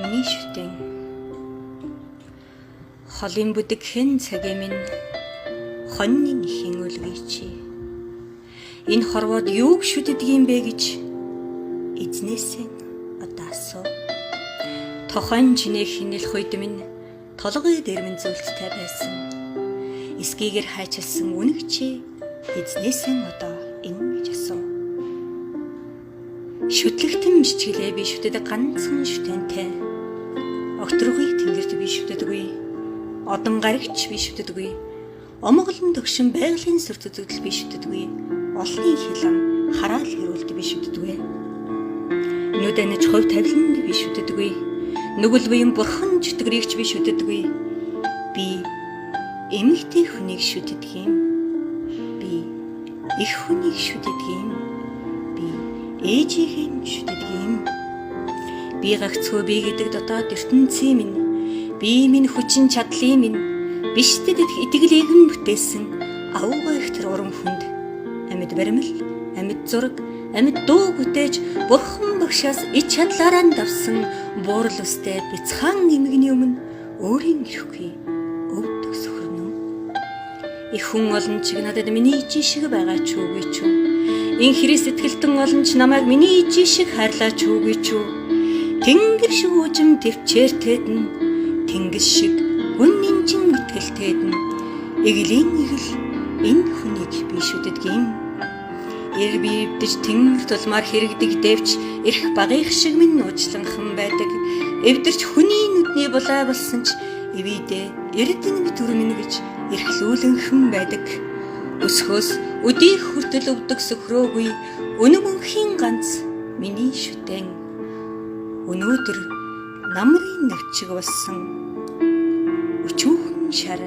Миний шүтэн холын бүдэг хэн цагийн минь хоньны ихэн үлгий чи. Энэ хорвоод юуг шүтдэг юм бэ гэж эзнээсээ одоо асуу. Тохойн чинээ хинэлх үед минь толгой дээр минь зүйлттэй байсан. Эсгийгээр хайчилсан үнэг чи эзнээсээ одоо ингэж асуу. Шүтлэгтэн бичгэлээ би шүтдэг ганцхан шүтэнтэй. Огторгыг тэнгэрт би шүтдэггүй. Одон гарагч би шүтдэггүй. Омголон төгшин байгалийн сүр үзэгдэл би шүтдэггүй. Олны хилам хараал хэрүүлд би шүтдэггүй. Нүд аниж хувь тавиланд би шүтдэггүй. Нүгэл буян бурхан чөтгөрийгч би шүтдэггүй. Би эмэгтэй хүнийг шүтдэг юм. Би их хүнийг шүтдэг юм. Би ээжийнхээ шүтдэг юм. Би гагцхүү би гэдэг дотоод ертөнцийн минь. Би минь хүчин чадлын минь. Биштэд итгэлийг нь бүтээсэн аугаа их тэр уран хүнд амьд баримл, амьд зураг, амьд дуу бүтээж бурхан багшаас ич чадлаараа давсан буурал өстэй бяцхан эмгэний өмнө өөрийн ирэхгүй өвдөг сөхөрнө. Их хүн олон чиг надад миний ижи шиг байгаа ч үгүй ч үү. Энэ Христ итгэлтэн олон ч намайг миний ижи шиг хайрлаач үгүй ч үү. Тэнгэр шиг үжим төвчээртэд нь тэнгис шиг гүн нинжин итгэлтэд нь эглийн эгэл энэ хүнийг би шүтдэг юм. Эр би эвдэж тэнгэр тулмаар хэрэгдэг дэвч эрх багийнх шиг минь нууцланхан байдаг. Эвдэрч хүний нүдний булаа болсон ч эвидэ эрдэнэ мэт өрмөнө гэж эрхлүүлэнхэн байдаг. Өсөхөөс өдийх хүртэл өвдөг сөхрөөгүй үнэн мөнхийн ганц миний шүтэн. Өнөөдөр намрын навчиг болсон өчүүхэн шар